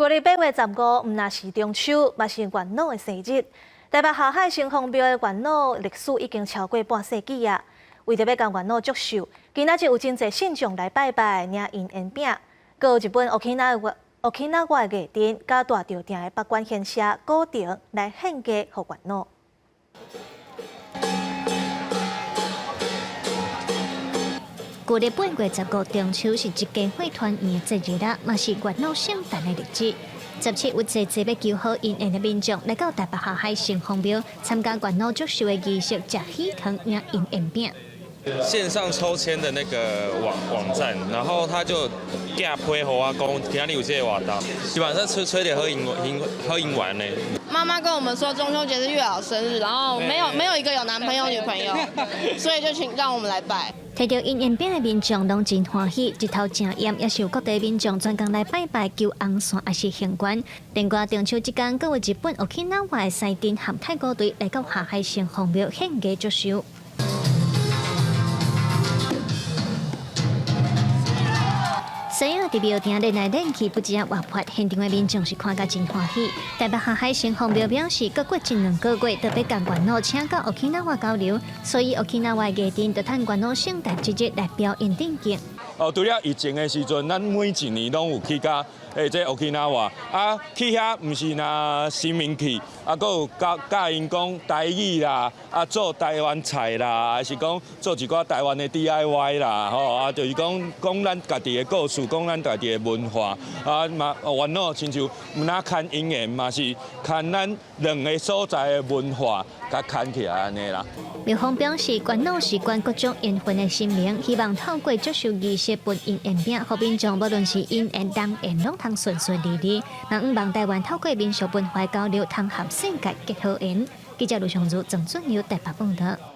舊曆8月15，毋但是中秋，嘛是月老的生日。台北霞海城隍廟的月老歷史已經超過半世紀啊！為著欲共月老祝壽，今仔日有真濟信眾來拜拜，領姻緣餅。閣有日本沖繩的藝陣，佮大稻埕的北管賢社古亭來獻歌予月老。舊曆8月15中秋是一家伙團圓的節日啦，嘛是月老聖誕的日子。17有濟濟欲求好姻緣的民眾來到台北霞海城隍廟參加月老祝壽的儀式，食喜糖領姻緣餅。線上抽籤的那個網站，然後他就寄批予我講，今仔日有這個活動，基本上吹吹著好姻緣好姻緣的。媽媽跟我們說中秋節是月老生日，然後沒有一個有男朋友女朋友，所以就請讓我們來拜。提著姻緣餅的民眾攏真歡喜，日頭誠炎，也是有各地民眾專工來拜拜求紅線抑是行運。另外中秋這工，閣有日本沖繩的司陣和太鼓隊來到霞海城隍廟獻藝祝壽。獅仔佇廟埕練來練去，不止活潑，現場的民眾是看甲真歡喜。台北霞海城隍廟表示，閣過一兩個月，就欲共月老請到沖繩交流，所以沖繩的藝陣就趁月老聖誕之日來表演致敬。哦，除了疫情的時陣，咱每一年攏有去佮這沖繩，啊，去遐毋是若神明去，啊，閣有教教𪜶講台語啦，啊，做台灣菜啦，還是講做一寡台灣的 DIY 啦，吼，啊，就是講講咱家己的故事，講咱家己的文化，啊嘛，月老親像毋但牽姻緣，嘛是牽咱兩个所在的文化，共牽起來按呢啦。廟方表示，月老是管各種緣分的神明，希望透過祝壽儀式分姻緣餅，予民眾無論是姻緣、人緣，攏通順順利利。嘛向望台灣透過民俗文化交流，通和世界結好緣。記者盧尚如、鄭俊友台北報道。